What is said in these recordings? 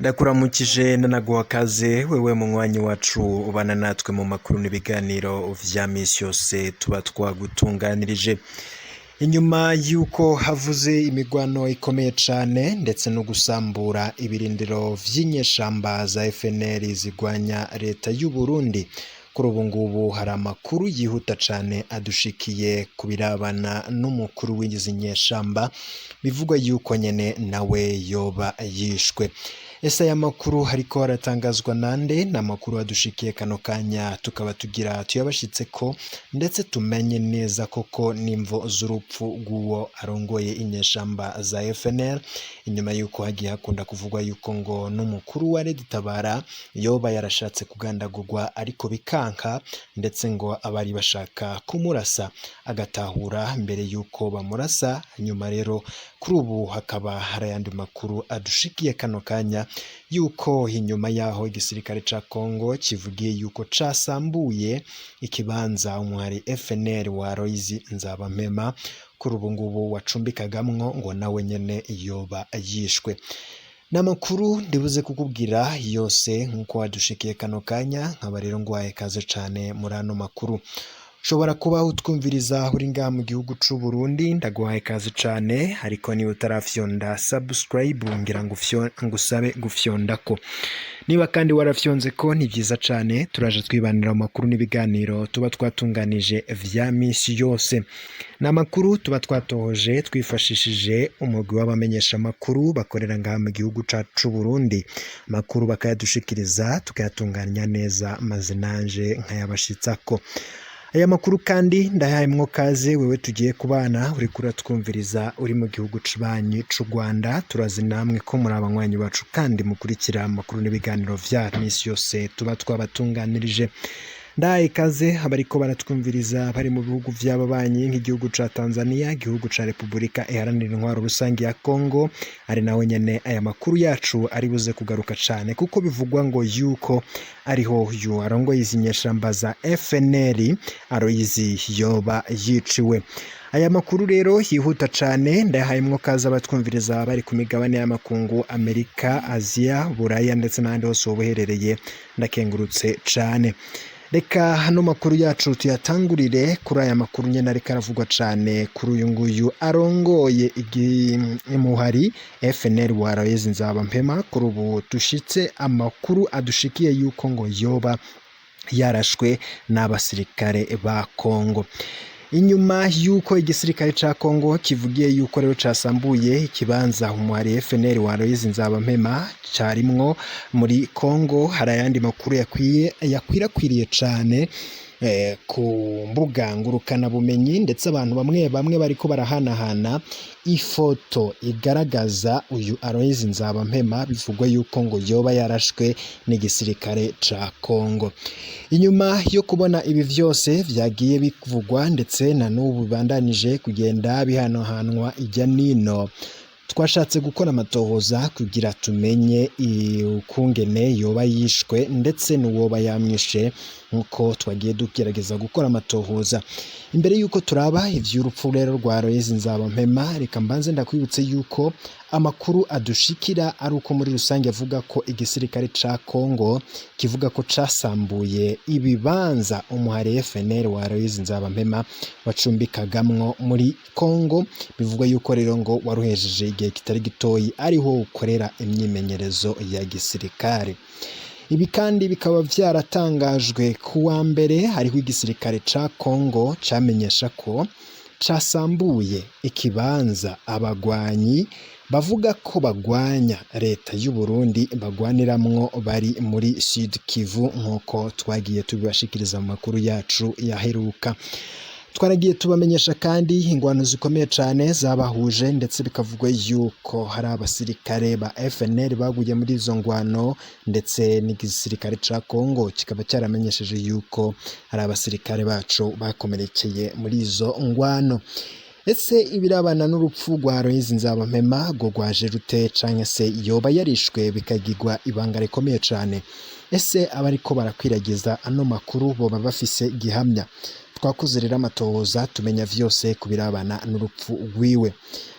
Ndakuramukije ndanaguha kaze wewe munywanyi wacu ubana natwe mu makuru n'ibiganiro vya misi yose tuba twagutunganirije. Inyuma y'uko havuze imigwano ikomeye cane ndetse no gusambura ibirindiro vy'inyeshamba za FNL zigwanya leta y'u Burundi, kuri ubu ngubu hari amakuru yihuta cane adushikiye ku birabana n'umukuru w'izi nyeshamba, bivugwa yuko nyene nawe yoba yishwe. Ese aya makuru hariko aratangazwa nande? Ni amakuru adushikiye kano kanya, tukaba tugira tuyabashitseko ndetse tumenye neza koko n'imvo z'urupfu rw'uwo arongoye inyeshamba za FNL, inyuma yuko hagiye hakunda kuvugwa yuko ngo n'umukuru wa Red Tabara yoba yarashatse kugandagurwa ariko bikanka, ndetse ngo abari bashaka kumurasa agatahura mbere yuko bamurasa. Nyuma rero kuri ubu hakaba hari ayandi makuru adushikiye kano kanya yuko inyuma yaho igisirikare ca Congo kivugiye yuko casambuye ikibanza umuhari FNL wa Aloys Nzabampema kuri ubu ngubu wacumbikagamwo, ngo nawe nyene yoba yishwe. Ni amakuru ndibuze kukubwira yose nk'uko wadushikiye kano kanya, nkaba rero nguhaye kaze cane muri ano makuru. Ushobora kuba utwumviriza uri ngaha mu gihugu c'u Burundi, ndaguhaye kaze cane, ariko niba utarafyonda subscribe ngira ngo ngusabe gufyondako. Niba kandi warafyonze ko ni vyiza cane, turaje twibanira mu makuru n'ibiganiro tuba twatunganije vya misi yose. Ni amakuru tuba twatohoje twifashishije umugwi w'abamenyesha amakuru bakorera ngaha mu gihugu cacu c'u Burundi, amakuru bakayadushikiriza tukayatunganya neza maze nanje nkayabashitsako. Aya makuru kandi ndayahayemwo kaze wewe tugiye kubana uriko uratwumviriza uri mu gihugu cibanyi c'u Rwanda. Turazi namwe ko muri abanywanyi bacu kandi mukurikira amakuru n'ibiganiro vya misi yose tuba twabatunganirije. Ndahaye ikaze abariko baratwumviriza bari mu bihugu vy'ababanyi nk'igihugu ca Tanzania, igihugu ca Repubulika Iharanira Intwaro Rusangi ya Congo, ari nawe nyene aya makuru yacu ari buze kugaruka cane, kuko bivugwa ngo yuko ariho yu arongoye izi nyeshamba za FNL Aloys yoba yiciwe. Aya makuru rero yihuta cane ndayahayemwo kaze abatwumviriza bari ku migabane y'amakungu, Amerika, Aziya, Buraya ndetse n'ahandi hose woba uherereye, ndakengurutse cane. Reka hano makuru yacu tuyatangurire kuri aya makuru nyene ariko aravugwa cane kuri uyu nguyu arongoye imuhari FNL wa Aloys Nzabampema. Kuri ubu dushitse amakuru adushikiye yuko ngo yoba yarashwe n'abasirikare ba Congo. Inyuma yuko igisirikare ca Congo kivugiye yuko rero casambuye ikibanza umuhari FNL wa Aloys Nzabampema carimwo muri Congo, hari ayandi makuru yakwiye yakwirakwiriye cane ku mbuga ngurukana bumenyi, ndetse abantu bamwe bamwe bariko barahanahana ifoto igaragaza uyu Aloys Nzabampema bivugwa yuko ngo yoba yarashwe n'igisirikare ca Congo. Inyuma yo kubona ibi vyose vyagiye bivugwa ndetse na n'ubu bibandanije kugenda bihanahanwa ijya nino, twashatse gukora amatohoza kugira tumenye ukungene yoba yishwe ndetse n'uwoba yamwishe, nkuko twagiye dugerageza gukora amatohoza. Imbere yuko turaba ivy'urupfu rero rwa Aloys Nzabampema, reka mbanze ndakwibutse yuko amakuru adushikira ari uko muri rusange avuga ko igisirikare ca Congo kivuga ko casambuye ibibanza umuhari FNL wa Aloys Nzabampema wacumbikagamwo muri Congo. Bivugwa yuko rero ngo waruhejeje igihe kitari gitoyi ariho ukorera imyimenyerezo ya gisirikare. Ibi kandi bikaba vyaratangajwe ku wa mbere, hariho igisirikare ca Congo camenyesha ko casambuye ikibanza abagwanyi bavuga ko bagwanya leta y'u Burundi bagwaniramwo bari muri Sud Kivu, nk'uko twagiye tubibashikiriza mu makuru yacu yaheruka. Twaragiye tubamenyesha kandi ingwano zikomeye cane zabahuje, ndetse bikavugwa yuko hari abasirikare ba FNL baguye muri izo ngwano, ndetse n'igisirikare ca Congo kikaba cyaramenyesheje yuko hari abasirikare bacu bakomerekeye muri izo ngwano. Ese ibirabana n'urupfu rwa Aloys Nzabampema rwo rwaje rute, canke se yoba yarishwe bikagirwa ibanga rikomeye cane? Ese abariko barakwiragiza ano makuru boba bafise gihamya? Twakoze rero amatohoza tumenya vyose ku birabana n'urupfu rwiwe.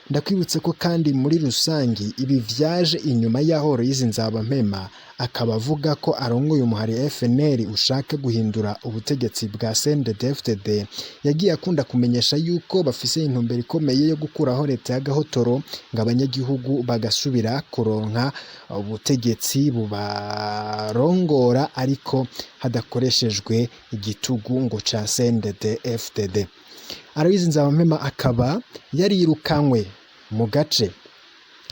Ndakwibutse ko kandi muri rusangi ibi vyaje inyuma y'aho Aloys Nzabampema akaba avuga ko arongoye umuhari FNL ushaka guhindura ubutegetsi bwa CNDD-FDD, yagiye akunda kumenyesha yuko bafise intumbero ikomeye yo gukuraho leta y'agahotoro ngo abanyagihugu bagasubira kuronka ubutegetsi bubarongora ariko hadakoreshejwe igitugu ngo ca CNDD-FDD. Aloys Nzabampema akaba yarirukanywe mu gace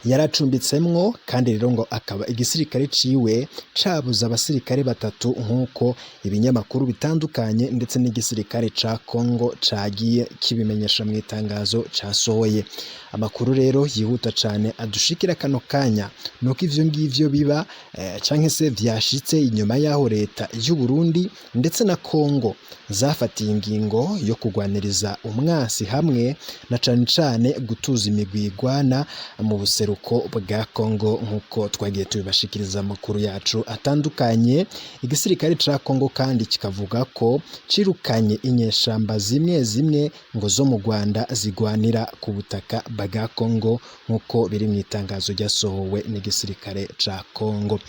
yaracumbitsemwo, kandi rero ngo akaba igisirikare ciwe cabuze abasirikare batatu nk'uko ibinyamakuru bitandukanye ndetse n'igisirikare ca Congo cagiye kibimenyesha mu itangazo casohoye. Amakuru rero yihuta cane adushikira kano kanya nuko ivyo ngivyo biba canke se vyashitse inyuma y'aho leta y'u Burundi ndetse na Congo zafatiye ingingo yo kugwaniriza umwasi hamwe na cane cane gutuza imigwi igwana mu buseruko bwa Congo nk'uko twagiye tubibashikiriza amakuru yacu atandukanye. Igisirikare ca Congo kandi kikavuga ko cirukanye inyeshamba zimwe zimwe ngo zo mu Rwanda zigwanira ku butaka bwa Congo nk'uko biri mu itangazo ryasohowe n'igisirikare ca Congo.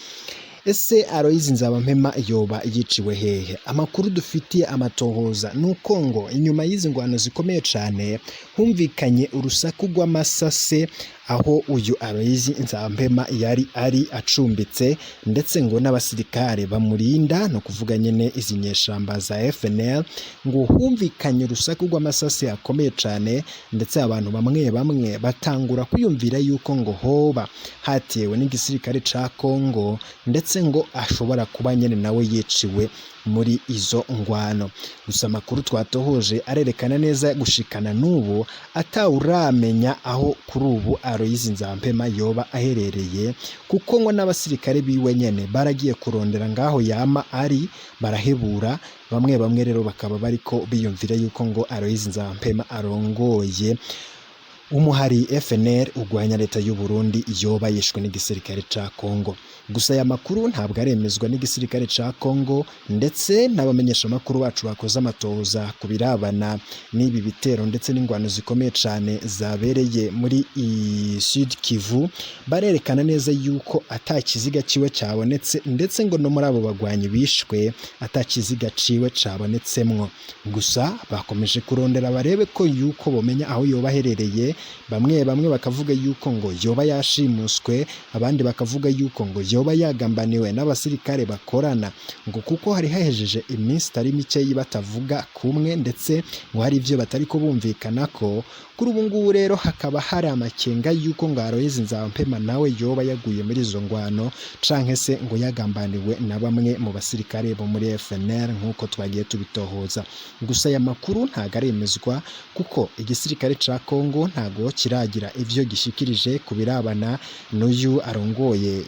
Ese Aloys Nzabampema yoba yiciwe hehe? Amakuru dufitiye amatohoza nuko ngo inyuma y'izi ngwano zikomeye cane humvikanye urusaku rw'amasase aho uyu Aloys Nzabampema yari ari acumbitse, ndetse ngo n'abasirikare bamurinda, no kuvuga nyene izi nyeshamba za FNL, ngo humvikanye urusaku rw'amasase akomeye cane, ndetse abantu bamwe bamwe batangura kwiyumvira yuko ngo hoba hatewe n'igisirikare ca Congo, ndetse ngo ashobora kuba nyene nawe yiciwe muri izo ngwano. Gusa amakuru twatohoje arerekana neza gushikana n'ubu atawuramenya aho kuri ubu Aloys Nzabampema yoba aherereye, kuko ngo n'abasirikare biwe nyene baragiye kurondera ngaho yama ari barahebura. Bamwe bamwe rero bakaba bariko biyumvira yuko ngo Aloys Nzabampema arongoye umuhari FNL urwanya leta y'u Burundi yoba yishwe n'igisirikare ca Congo. Gusa aya makuru ntabwo aremezwa n'igisirikare ca Congo, ndetse n'abamenyeshamakuru bacu bakoze amatohoza ku birabana n'ibi bitero ndetse n'ingwano zikomeye cane zabereye muri Sud Kivu, barerekana neza yuko ata kiziga ciwe cabonetse, ndetse ngo no muri abo bagwanyi bishwe ata kiziga ciwe cabonetsemwo. Gusa bakomeje kurondera barebe ko yuko bomenya aho yoba aherereye. Bamwe bamwe bakavuga yuko ngo yoba yashimuswe, abandi bakavuga yuko ngo yoba yagambaniwe n'abasirikare bakorana, ngo kuko hari hahejeje iminsi itari mikeyi batavuga kumwe, ndetse ngo hari ivyo batari ko bumvikana ko. Kuri ubu ngubu rero hakaba hari amakenga yuko ngo Aloys Nzabampema nawe yoba yaguye muri izo ngwano, canke se ngo yagambaniwe na bamwe mu basirikare bo muri FNL nk'uko twagiye tubitohoza. Gusa aya makuru ntago aremezwa kuko igisirikare ca Congo ntago kiragira ivyo gishikirije ku birabana n'uyu arongoye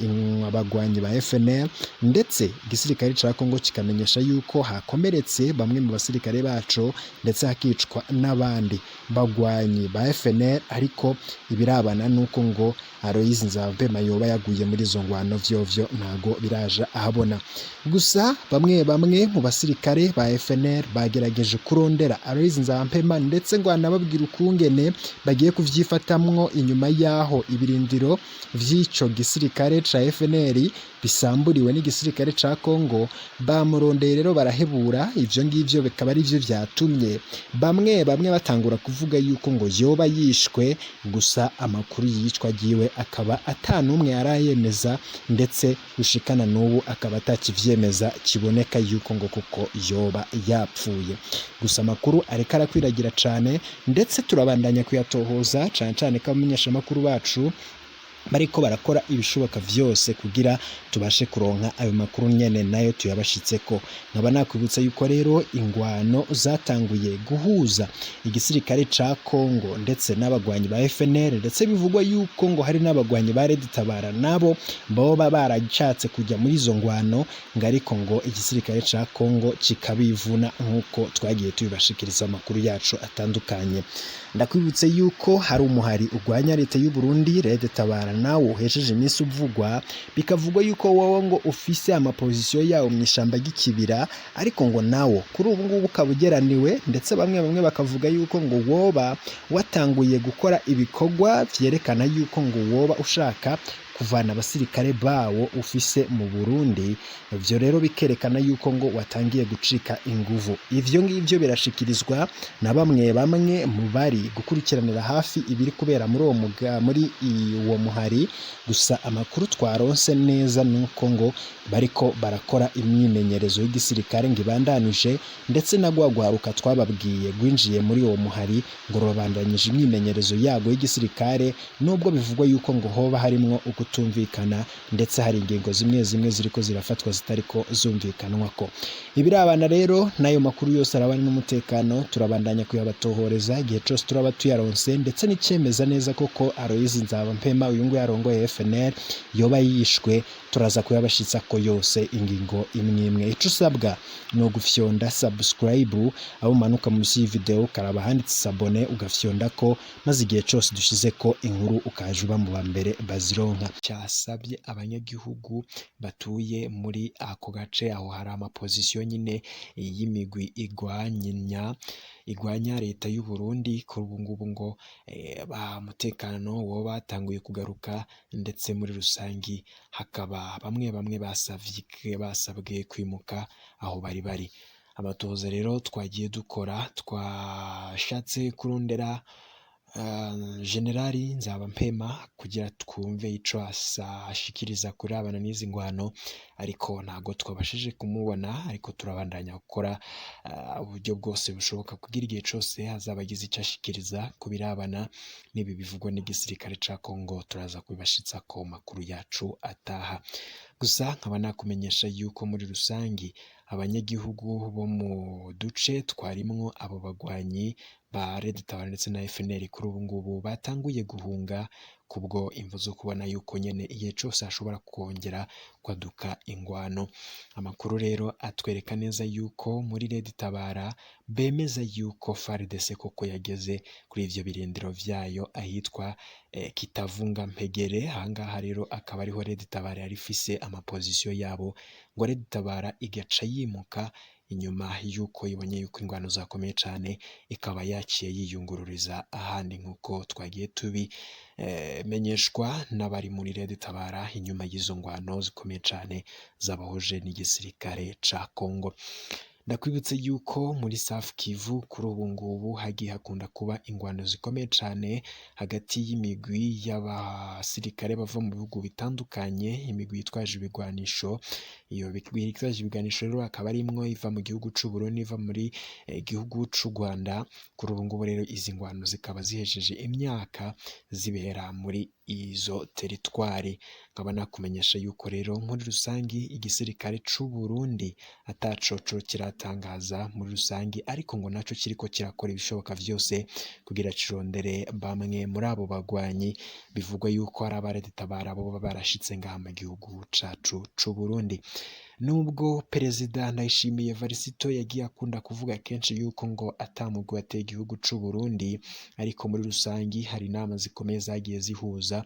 abagwanyi ba FNL, ndetse igisirikare ca Congo kikamenyesha yuko hakomeretse bamwe mu basirikare baco ndetse hakicwa n'abandi bagwanyi ba FNL, ariko ibirabana nuko ngo Aloys Nzabampema yoba yaguye muri izo ngwano vyovyo ntago biraja ahabona. Gusa bamwe bamwe mu basirikare ba FNL bagerageje kurondera Aloys Nzabampema, ndetse ngo anababwira ukungene bagiye kuvyifatamwo inyuma yaho ibirindiro vy'ico gisirikare ca FNL bisamburiwe n'igisirikare ca Congo. Bamurondeye rero barahebura. Ivyo ngivyo bikaba ari vyo vyatumye bamwe bamwe batangura kuvuga yuko ngo yoba yishwe. Gusa amakuru yicwa ryiwe akaba ata n'umwe arayemeza, ndetse gushikana n'ubu akaba atakivyemeza kiboneka yuko ngo kuko yoba yapfuye. Gusa amakuru ariko arakwiragira cane, ndetse turabandanya kuyatohoza cane cane ko abamenyeshamakuru bacu bariko barakora ibishoboka vyose kugira tubashe kuronka ayo makuru nyene nayo tuyabashitseko. Nkaba nakwibutsa yuko rero ingwano zatanguye guhuza igisirikare ca Congo ndetse n'abagwanyi ba FNL, ndetse bivugwa yuko ngo hari n'abagwanyi ba Red Tabara nabo boba barashatse kujya muri izo ngwano, ngo ariko ngo igisirikare ca Congo kikabivuna nk'uko twagiye tubibashikiriza amakuru yacu atandukanye. Ndakwibutse yuko hari umuhari urwanya leta y'u Burundi, Red Tabara, nawo uhesheje iminsi uvugwa, bikavugwa yuko wowe ngo ufise amapozisiyo yawo mu ishamba ry'ikibira, ariko ngo nawo kuri ubu ngubu ukaba ugeraniwe, ndetse bamwe bamwe bakavuga yuko ngo woba watanguye gukora ibikorwa vyerekana yuko ngo woba ushaka kuvana abasirikare bawo ufise mu Burundi. Ivyo rero bikerekana yuko ngo watangiye gucika inguvu. Ivyo ngivyo birashikirizwa na bamwe bamwe mu bari gukurikiranira hafi ibiri kubera muri uwo muri uwo muhari. Gusa amakuru twaronse neza nuko ngo bariko barakora imyimenyerezo y'igisirikare ngo ibandanije, ndetse na rwa rwaruka twababwiye rwinjiye muri uwo muhari ngo rubandanyije imyimenyerezo yago y'igisirikare, nubwo bivugwa yuko ngo hoba harimwo ukutumvikana, ndetse hari ingingo zimwe zimwe ziriko zirafatwa zitariko zumvikanwako. Ibirabana rero n'ayo makuru yose arabana n'umutekano, turabandanya kuyabatohoreza igihe cose turaba tuyaronse, ndetse n'icemeza neza koko Aloys Nzabampema uyu nguyu arongoye FNL yoba yishwe, turaza kuyabashitsa ko yose ingingo imwe imwe. Ico usabwa ni ugufyonda subscribe, aho umanuka munsi y'ivideo ukaraba handitse s'abonner, ugafyonda ko, maze igihe cose dushize ko inkuru ukaja uba mu ba mbere bazironka. Cyasabye abanyagihugu batuye muri ako gace aho hari amapozisiyo nyine y'imigwi igwanya leta y'u Burundi, kuri ubu ngubu ngo ba mutekano woba batanguye kugaruka, ndetse muri rusangi hakaba bamwe bamwe basabwe kwimuka aho bari bari. Amatohoza rero twagiye dukora, twashatse kurondera Generali Nzabampema kugira twumve ico ashikiriza kurabana n'izi ngwano, ariko ntago twabashije kumubona, ariko turabandanya gukora uburyo bwose bushoboka kugira igihe cose hazaba agize ico ashikiriza ku birabana n'ibi bivugwa n'igisirikare ca Congo, turaza kubibashitsa ko makuru yacu ataha. Gusa nkaba nakumenyesha yuko muri rusangi abanyagihugu bo mu duce twarimwo abo bagwanyi ba Red Tabara ndetse na FNL kuri ubu ngubu batanguye guhunga kubwo imvo zo kubona yuko nyene igihe cose hashobora kongera kwaduka ingwano. Amakuru rero atwereka neza yuko muri Red Tabara bemeza yuko FARDC koko yageze kuri ivyo birindiro vyayo ahitwa Kitavunga Mpegere. Ahangaha rero akaba ariho Red Tabara yari ifise amapozisiyo yabo, ngo Red Tabara igaca yimuka inyuma yuko ibonye yuko ingwano zakomeye cane, ikaba yaciye yiyungururiza ahandi nk'uko twagiye tubi menyeshwa n'abari muri Red Tabara inyuma y'izo ngwano zikomeye cane zabahuje n'igisirikare ca Congo. Ndakwibutse yuko muri South Kivu kuri ubu ngubu hagiye hakunda kuba ingwano zikomeye cane hagati y'imigwi y'abasirikare bava mu bihugu bitandukanye, imigwi yitwaje ibigwanisho. Iyo migwi yitwaje ibigwanisho rero akaba arimwo iva mu gihugu c'u Burundi, iva muri gihugu c'u Rwanda. Kuri ubu ngubu rero izi ngwano zikaba zihejeje imyaka zibera muri izo teritwari. Nkaba nakumenyesha yuko rero muri rusangi igisirikare c'u Burundi atacoco kiratangaza muri rusangi, ariko ngo naco kiriko kirakora ibishoboka vyose kugira cirondere bamwe muri abo bagwanyi bivugwa yuko ari aba Red Tabara boba barashitse ngaha mu gihugu cacu c'u Burundi. Nubwo Perezida Ndayishimiye Varisito yagiye akunda kuvuga kenshi yuko ngo ata mugwi wateye igihugu c'u Burundi, ariko muri rusangi hari inama zikomeye zagiye zihuza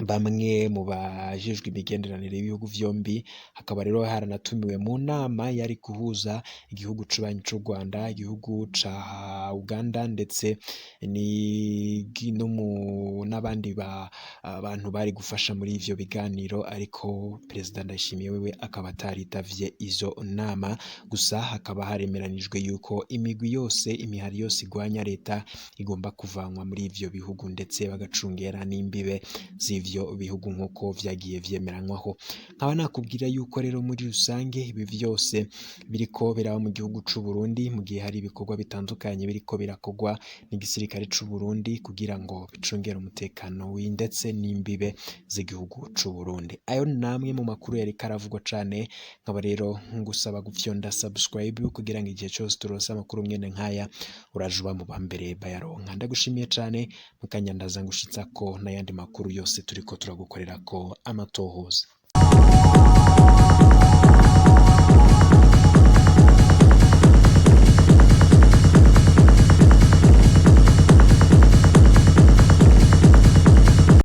bamwe mu bajejwe imigenderanire y'ibihugu vyombi, hakaba rero haranatumiwe mu nama yari guhuza igihugu c'ubanyi c'u Rwanda, igihugu ca Uganda, ndetse n'abandi bantu bari gufasha muri ivyo biganiro, ariko Perezida Ndayishimiye wewe akaba ataritavye izo nama. Gusa hakaba haremeranijwe yuko imigwi yose, imihari yose igwanya leta igomba kuvanwa muri ivyo bihugu, ndetse bagacungera n'imbibe z'ivyo bihugu nk'uko vyagiye vyemeranywaho. Nkaba nakubwira yuko rero muri rusange ibi vyose biriko biraba mu gihugu c'u Burundi, mu gihe hari ibikorwa bitandukanye biriko birakorwa n'igisirikare c'u Burundi kugira ngo bicungere umutekano ndetse n'imbibe z'igihugu c'u Burundi. Ayo namwe mu makuru yariko aravugwa cane, nkaba rero ngusaba gufyonda subscribe kugira ngo igihe cose turonse amakuru mwene nkaya uraje uba mu ba mbere bayaronka. Ndagushimiye cane, mukanya ndaza ngushitsako n'ayandi makuru yose turiko turagukorerako amatohoza.